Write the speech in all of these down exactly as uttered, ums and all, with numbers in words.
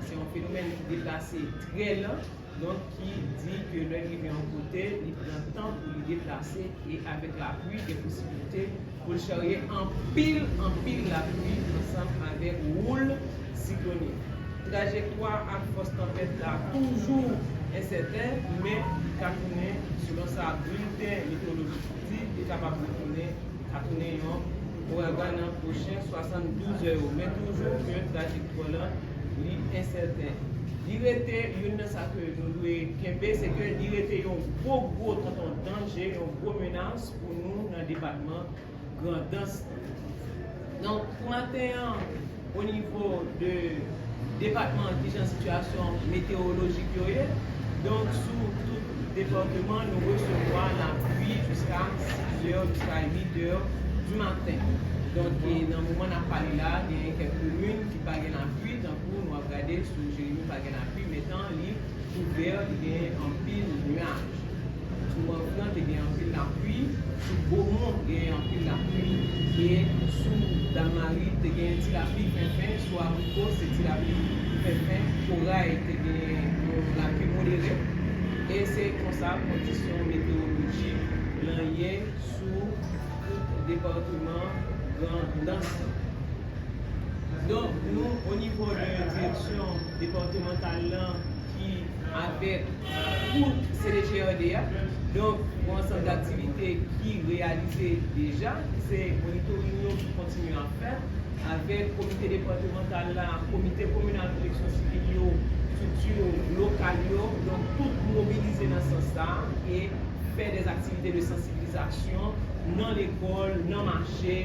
Se yon fenomèn ki deplase trè lan, donk ki di ke lè l rive yon kote, li pran tan pou li deplase e avèk lapli, gen posiblite pou l charye anpil, anpil lapli ansanm avèk woul siklonik. Trajektwa ak fòs tanpèt la toujou ensèten, men li ka tounen, selon sa bilten metewolojik di, li kapab retounen, ka tounen yon ouragan nan pwochen swasanndouz è yo. Men toujou ke trajektwa lan, li ensèten. Li rete youn nan sa ke nou dwe kenbe, se ke li rete yon gwo, gwo tonton danje, yon gwo menas pou nou nan depatman Grandans. Donk, pou maten an, o nivo de depatman, kijan sitiyasyon metewolojik yo ye? Donk, sou tout depatman, nou resevwa lapli jiska sis è, jiska uit è di maten. Donk, e nan moman n ap pale la, gen kèk komin ki pa gen lapli, tankou nou ap gade sou Jeremi pa gen lapli, men tan li kouvè, li gen anpil nyaj. Sou Mòflan, te gen anpil lapli. Sou Bomon, te gen anpil lapli. E sou Dal Mari, te gen ti lapli fenfen. Sou Abriko, se ti lapli fenfen. Koray, te gen yon lapli modere. E se konsa kondisyon metewolojik lan ye sou tout depatman Grandans. Donk, nou, o nivo de direksyon depatmantal lan ki avèk pou C D G R D a, donk, yon ansanm daktivite ki reyalize deja, se monitoring yo ki kontinye ap fèt avèk komite depatmantal la, komite kominal pwoteksyon sivil yo, estrikti lokal yo, donk, tout mobilize nan sans sa a e fè dè aktivite de sansibilizasyon nan lekòl, nan mache,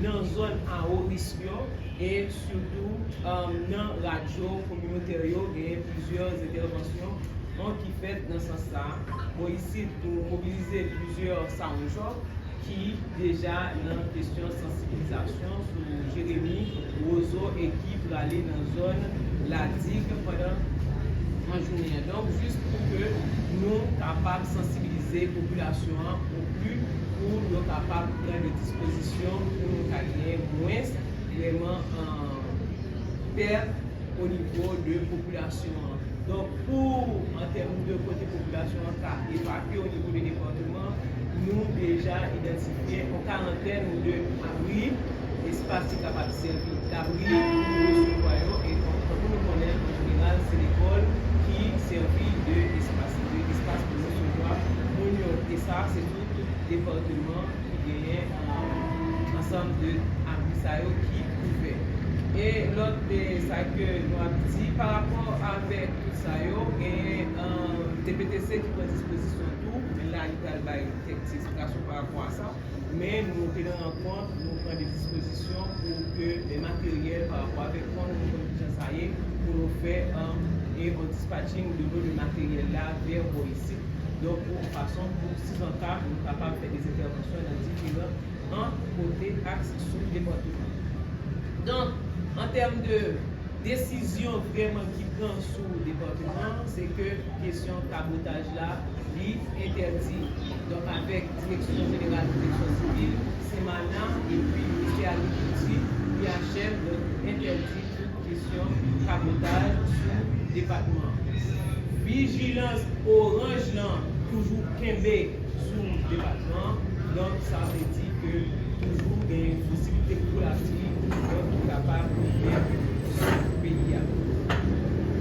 nan zòn a wo risk yo, e sitou, um, nan radyo kominotè yo, genyen plizyè entèvansyon, um, ki fèt nan sans sa a. Bò isit, nou mobilize plizyè sound truck ki deja nan kesyon sansibilizasyon sou Jeremi, Wozo e ki prale nan zòn Ladig pandan an jounen an. Donk, jis pou ke nou kapab sansibilize popilasyon an o pli pou yo kapab pran de dispozisyon pou nou ka genyen mwens vrèman, euh, pèt o nivo de popilasyon an. Donk, pou, an tèm de kote popilasyon an ka evakye o nivo de depatman, nou deja idantifye yon karantèn de abri, espas ki kapab sèvi dabri pou resevwa yo, e tankou nou konnen, an jeneral, se lekòl ki sèvi de espas, de espas pou resevwa moun yo. E sa, se tou, tout depatman ki genyen, euh, ansanm de abri sa yo ki ouvè. E lòt, eh, sa ke nou ap di, pa rapò avèk tout sa yo, genyen, euh, D P T C ki pran dispozisyon tou, men la, li pral bay kèk ti eksplikasyon pa rapò a sa. Men nou te nan rankont, nou pran de dispozisyon pou ke de materyèl pa rapò avèk kòm nou konn kijan sa ye, pou nou fè, euh, e yon dispatching de lo de materyèl la vè bò isit. Donk, yon fason pou, si an ka, nou kapab fè de entèvansyon nan diferan an kote ak sou depatman. Donk, an tèm de desizyon vrèman ki pran sou depatman an, se ke kesyon kabotaj la, li entèdi. Donk, avèk Direksyon Jeneral Pwoteksyon Sivil, Semana, epi Ministè Agrikilti, I H M, donk, entèdi tout kesyon kabotaj sou depatman an. Vijilans oranj lan toujou kenbe sou depatman an. Donk, sa vle di ke toujou gen posiblite pou lapli, donk, ki kapab rive sou peyi a.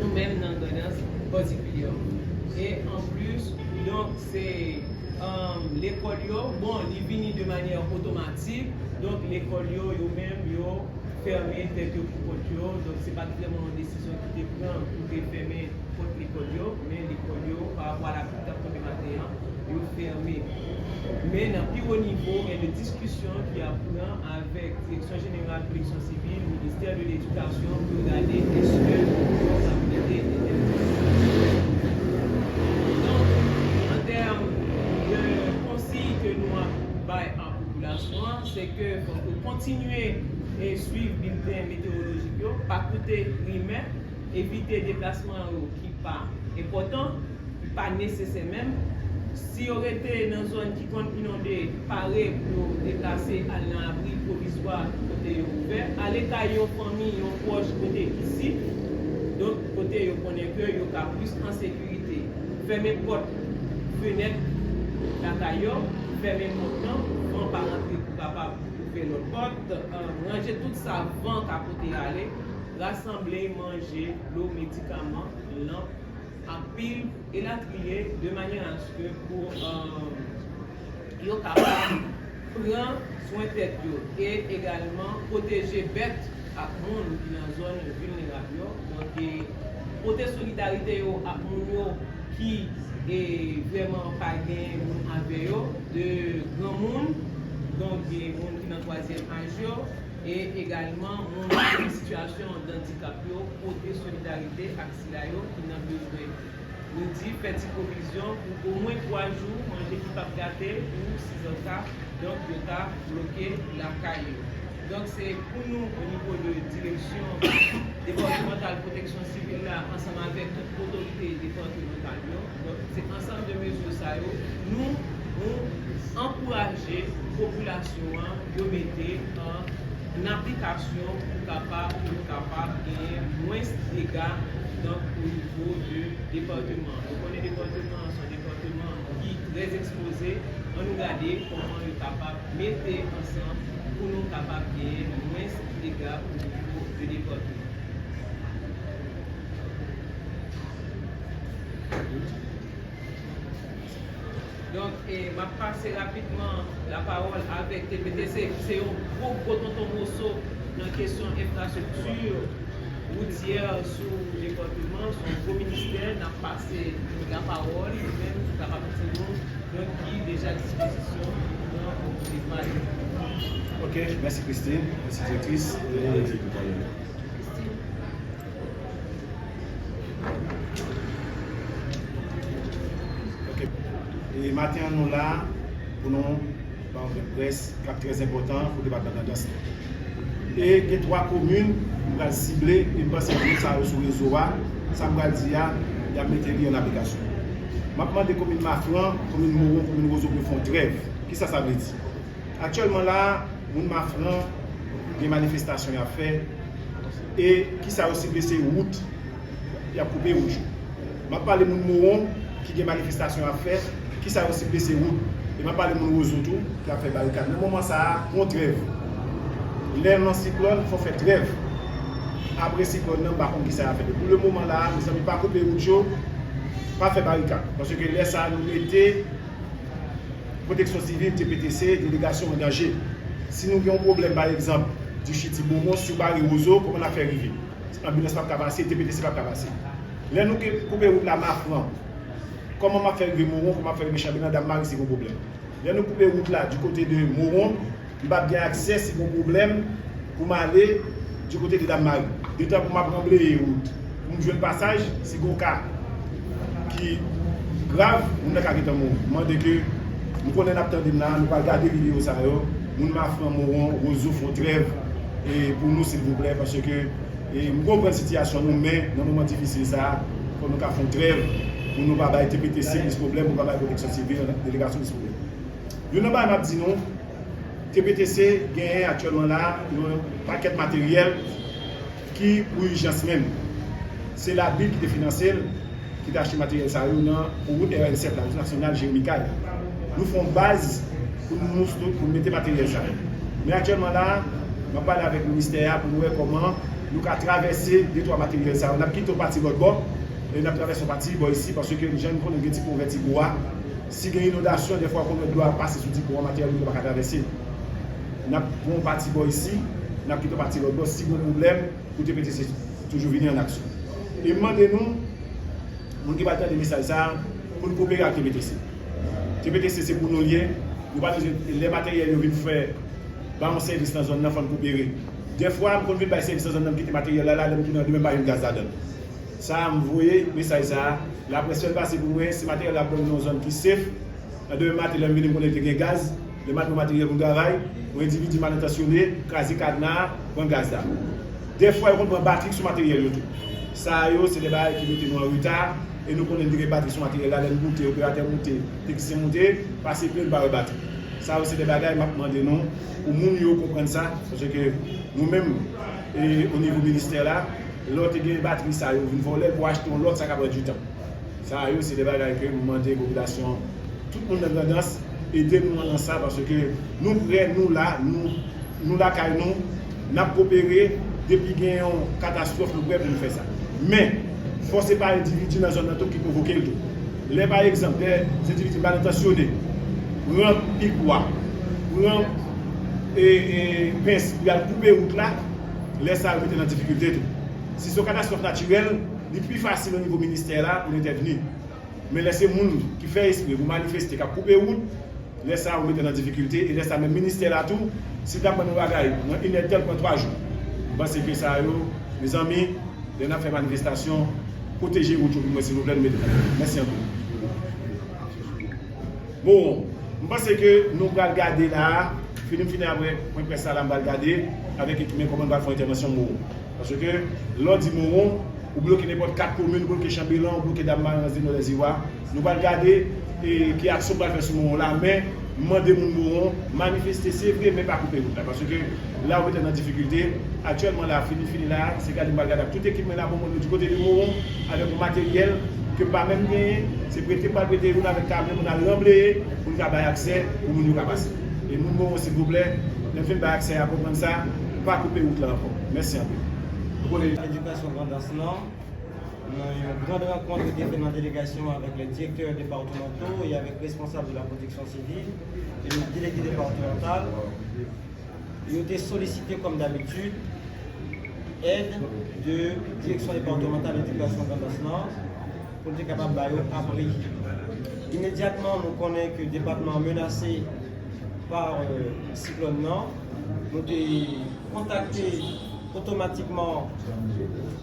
Nou menm nan Grandans patikilyèman. E anplis, donk, se, um, lekòl yo, bon, li vini de manyè otomatik, donk, lekòl yo, yo menm, yo fèmen tèt yo pou kont yo. Donk, se pa t vrèman yon desizyon ki te pran pou te fèmen pòt lekòl yo, men lekòl yo, pa rapò a lapli k t ap tonbe maten an, yo fèmen. Men nan pi wo nivo, gen de diskisyon ki ap pran avèk Direksyon Jeneral Pwoteksyon Sivil, Ministè de Ledikasyon, pou yo gade èske yo ap mete entèvansyon. Donk, an tèm de konsiy ke nou ap bay a popilasyon an, se ke fòk yo kontinye e swiv bilten metewolojik yo, pa koute rimè, evite deplasman yo ki pa enpòtan, ki pa nesesè menm. Si yo rete nan zòn ki konn inonde, pare pou yo deplase al nan abri pwovizwa kote yo ouvè. Ale kay yon fanmi, yon pwòch kote isit. Donk, kote yo konnen ke yo ka plis an sekirite. Fèmen pòt, fenèt lakay yo, fèmen pòt lan pou van pa rantre pou kapab ouvè lòt pòt, euh, ranje tout sa van ka pote ale, rasanble manje, dlo, medikaman, lanp, ak pil, elatriye, de manyè aske pou, euh, yo kapab pran swen tèt yo e egalman pwoteje bèt ak moun ki nan zòn vilnerab yo. Donk, e, pote solidarite yo ak moun yo ki, e, vrèman pa gen moun avè yo, de granmoun, donk, e, moun ki nan twazyèm aj yo, e egalman moun ki nan sitiyasyon dandikap yo, pote solidarite ak sila yo ki nan bezwen. Nou di fè ti pwovizyon pou omwen twa jou manje ki p ap gate pou sizanka, donk, yo ta bloke lakay yo. Donk, se pou nou, o nivo de direksyon depatmantal pwoteksyon sivil la, ansanm avèk tout otorite depatmantal yo, donk, se ansanm de mezi sa yo, nou, nou ankouraje popilasyon an yo mete an aplikasyon pou kapab, pou nou kapab genyen mwens dega, donk, o nivo de depatman. Nou konnen depatman an se yon depatman ki trè ekspoze. Ann nou gade kòman yo kapab mete ansanm pou nou kapab genyen mwens dega o nivo de depatman. Donk, e, m ap pase rapidman lapawòl avèk T P T C, ki se yon gwo, gwo tonton moso nan kesyon enfrastrikti woutyè sou depatman, se yon gwo ministè. N ap pase lapawòl, li menm ki kapab di nou, donk, ki deja dispozisyon nan pale. Ok, mèsi Christine, mèsi direktris. E, Ok. E maten an, nou la pou nou ba yon près k ap trè enpòtan pou depatman Grandans. E gen twa komin m pral sible, e m panse moun sa yo sou rezo a, sa m pral di a, y ap mete li an aplikasyon. M ap mande komin Mafran, komin Mowon, komin Wozo pou yo fè yon trèv. Kisa sa vle di? Aktyèlman la, moun Mafran gen manifestasyon y ap fè, e kisa yo sible se wout, y ap koupe wout yo. M ap pale moun Mowon ki gen manifestasyon y ap fè, kisa yo sible se wout. E m ap pale moun Wozo tou ki ap fè barikad. Nan moman sa a, gon trèv. Lè nan siklòn, fò fè trèv. Apre siklòn nan, m pa konn kisa y ap fè. Pou le moman la, mezanmi, pa koupe wout yo, pa fè barikad. Paske lè sa a, nou mete Pwoteksyon sivil, T P T C, delegasyon an danje. Si nou gen yon pwoblèm, pa egzanp, di Chiti Bomon, si w bare Wozo, kòman n ap fè rive? Anbilans p ap ka pase, T P T C p ap ka pase. Lè nou ke-, koupe wout la Mafran, kòman m ap fè rive Mowon, kòman m ap fè rive Chanbelan, Dam Mari, si gen yon pwoblèm? Lè nou koupe wout la, di kote de Mowon, m p ap gen aksè si gon pwoblèm pou m ale di kote de Dam Mari. Detan pou m ap ranbleye wout, pou m jwenn pasaj, si gon ka ki grav, moun nan ka gentan mouri. M mande ke, m konnen n ap tande m la, nou pral gade videyo sa yo, moun Mafran, Mowon, Wozo, fè yon trèv, e pou nou, silvouplè, paske, e m konprann sitiyasyon nou, men nan moman difisil sa a, fò nou ka fè yon trèv pou nou pa bay T P T C plis pwoblèm, pou nou pa bay Pwoteksyon Sivil, delegasyon plis pwoblèm. Youn nan bagay m ap di nou, T P T C genyen aktyèlman la yon pakèt materyèl ki pou ijans menm. Se Labib ki te finanse l, ki te achte materyèl sa yo nan, pou wout R N sèt la, wout nasyonal Jeremi Kay. Nou fè yon baz pou nou, pou nou mete materyèl sa yo. Men aktyèlman la, m ap pale avèk ministè a pou nou wè kòman nou ka travèse de twa materyèl sa yo. N ap kite yon pati lòt bò, e n ap travèse yon pati bò isi, paske jan nou konnen gen ti pon vètigo a, si gen inondasyon, dèfwa w konn wè dlo a pase sou ti pon an, materyèl yo pa ka travèse. N ap pran yon pati bò isi, n ap kite yon pati lòt bò, si gen yon pwoblèm, pou T P T C toujou vini an aksyon. E m mande nou, moun ki pral tande mesaj sa a, pou n koopere ak T P T C. T P T C se pou nou l ye, nou pa bezwen, lè materyèl yo vin fè, ba yon sèvis nan zòn nan, fò n koopere. Dèfwa, m konn vin bay sèvis nan zòn nan, m kite materyèl la la, lè m tounen an demen, m pa jwenn gaz ladan l. Sa a, m voye mesaj sa a. Laprès fè l pase pou mwen, si materyèl la ap ban m nan yon zòn ki safe, nan demen maten, lè m vini, m konnen te gen gaz. Lè m al pran materyèl pou m travay, yon endividi mal entansyone kraze kadna a, pran gaz la. Dèfwa, yo konn pran batri sou materyèl yo tou. Sa yo, se de bagay ki mete nou an reta, e nou konnen nou te gen batri sou materyèl la, lè n moute, operatè moute, teknisyen moute, pase pye, nou pa wè batri. Sa yo, se de bagay m ap mande nou, pou moun yo konprann sa, paske nou menm, e, o nivo ministè la, Lè w te gen batri sa yo vin vòlè l pou achte yon lòt, sa ka pran ditan. Sa yo se de bagay ke m mande popilasyon, tout moun nan Grandans, ede nou nan sa, paske nou prè, nou la, nou, nou lakay nou, n ap kopere, depi gen yon katastwòf, nou prè pou nou fè sa. Men, fò se pa endividi nan zòn nan tou ki pwovoke l tou. Lè, pa egzanp, lè endividi mal entansyone pran pikwa, pran e, e, pens pou y al koupe wout la, lè sa yo mete nan difikilte tou. Si se yon katastwòf natirèl, li pi fasil o nivo ministè la pou n entèvni. Men lè se moun ki fè espre pou manifeste, k ap koupe wout, lè sa yo mete nan difikilte, e lè sa menm ministè la tou, si l t ap ban nou bagay, pran inèdtan, l pran twa jou. M panse ke sa yo, mezanmi, lè n ap fè manifestasyon, pwoteje wout yo pou mwen, silvouplè, nou mete nan. Mèsi anpil. Bon, m panse ke nou pral gade la a, fini m fini apre pwen près la, la m pral gade avèk ekip mwen kòman n pral fè yon entèvansyon Mowon. Paske lè w di Mowon, ou bloke nenpòt kat komin, ou bloke Chanbelan, ou bloke Dam Maryans, Nò, Lèziwa. Nou pral gade e, ki aksyon pral fè sou Mowon la, men m mande moun Mowon manifeste, se vre, men pa koupe wout la. Paske la, ou mete nan difikilte. Aktyèlman la, fini, fini la, se gade m pral gade ak tout ekip mwen la, bon, mwen di kote de Mowon, avèk yon materyèl ke m pa menm genyen, se prete m pral prete youn avèk kamyon pou n al ranbleye, pou n ka bay aksè, pou moun yo ka pase. E moun Mowon, silvouplè, lè m fin bay aksè a, konprann sa, pa koupe wout la ankò. Mèsi anpil. Ou konnen Edikasyon Grandans lan, nan yon grand rankont ki te fèt nan delegasyon avèk les directeurs départementaux et avec responsables de la protection civile et le délégué départemental, yo te solisite, kòm dabitid, èd de Direksyon Depatmantal Edikasyon Grandans lan pou l te kapab ba yo abri. Imedyatman, nou konnen ke depatman an menase pa, euh, siklòn nan. Nou te kontakte otomatikman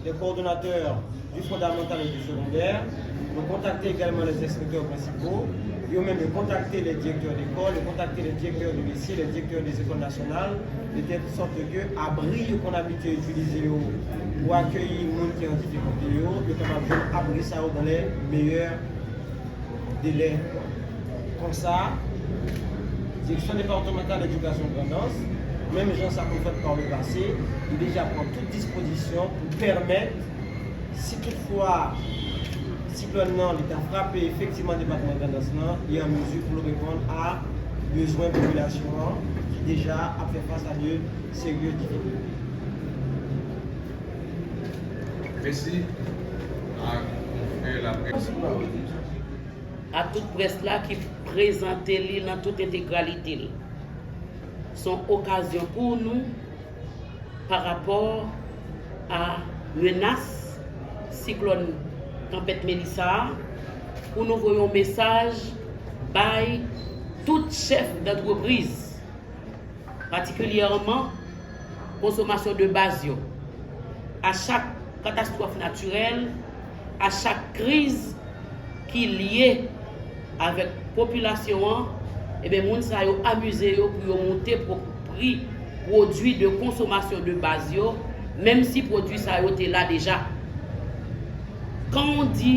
les coordonnateurs du fondamental et du secondaire. Nou kontakte egalman les inspecteurs principaux. Yo menm, yo kontakte les directeurs d'école, yo kontakte les directeurs de lycée, les directeurs des écoles nationales, de telle sorte que abri yo konn abitye itilize yo pou akeyi moun ki an difikulte yo, yo kapab jwenn abri sa yo dans les meilleurs délais. Konsa, Direksyon Depatmantal Edikasyon Grandans, menm jan sa konn fèt pa le pase, li deja pran tout dispozisyon pou pèmèt, si toutfwa siklòn nan li ta frape efektivman depatman Grandans lan, li an mezi pou l reponn a bezwen popilasyon an ki deja ap fè fas a de serye difikilte. Mèsi a konfrè laprès. A tout près la ki prezante li nan tout entegralite l. Se yon okazyon pou nou pa rapò a menas siklòn tanpèt Melissa a, pou nou voye yon mesaj bay tout chèf dantrepriz, patikilyèman konsomasyon de baz yo. A chak katastwòf natirèl, a chak kriz ki lye avèk popilasyon an, ebyen, moun sa yo amize yo pou yo moute pwo-, pri pwodui de konsomasyon de baz yo, menm si pwodui sa yo te la deja. Kan w di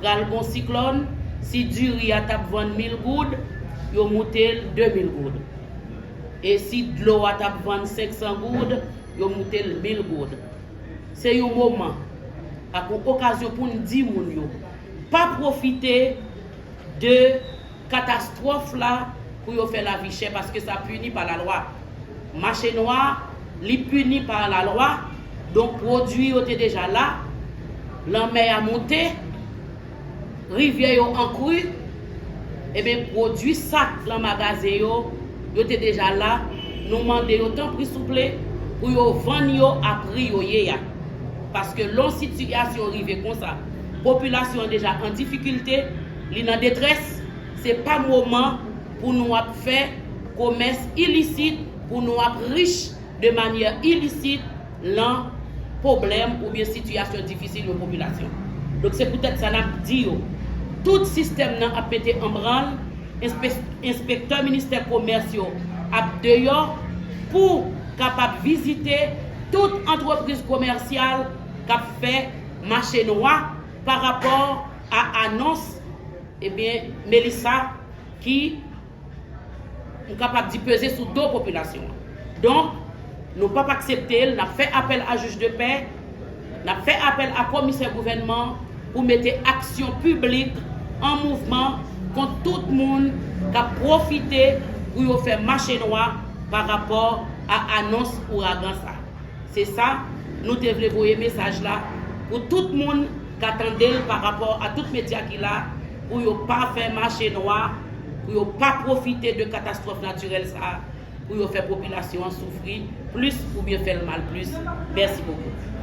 pral gon siklòn, si diri a t ap vann mil goud, yo moute l de mil goud. E si dlo a t ap vann senk san goud, yo moute l mil goud. Se yon moman ak yon okazyon pou n di moun yo, pa pwofite de katastwòf la pou yo fè lavi chè, paske sa pini pa lalwa. Mache nwa, li pini pa lalwa. Donk, pwodui yo te deja la, lanmè a moute, rivyè yo an kri, ebyen, pwodui sa k lan magazen yo, yo te deja la. Nou mande yo, tanpri, souple, pou yo vann yo a pri yo ye a. Paske lè yon sitiyasyon rive konsa, popilasyon an deja an difikilte, li nan detrès, se pa moman pou nou ap fè komès ilisit, pou nou ap rich de manyè ilisit lan pwoblèm oubyen sitiyasyon difisil yon popilasyon. Donk, se poutèt sa n ap di yo, tout sistèm nan ap mete an branl, enspe-, enspektè ministè komès yo ap deyò pou kapab vizite tout antrepriz komèsyal k ap fè mache nwa pa rapò a anons, ebyen, Melissa ki, m kapab di, peze sou do popilasyon an. Donk, nou p ap aksepte l, n ap fè apèl a jij de pè, N ap fè apèl a komisè gouvènman pou mete aksyon piblik an mouvman kont tout moun k ap pwofite pou yo fè mache nwa pa rapò a anons ouragan sa. Se sa, nou te vle voye mesaj la pou tout moun ka tande l pa rapò a tout medya ki la, pou yo pa fè mache nwa, pou yo pa pwofite de katastwòf natirèl sa, pou yo fè popilasyon an soufri plis oubyen fè l mal plis. Mèsi bokou.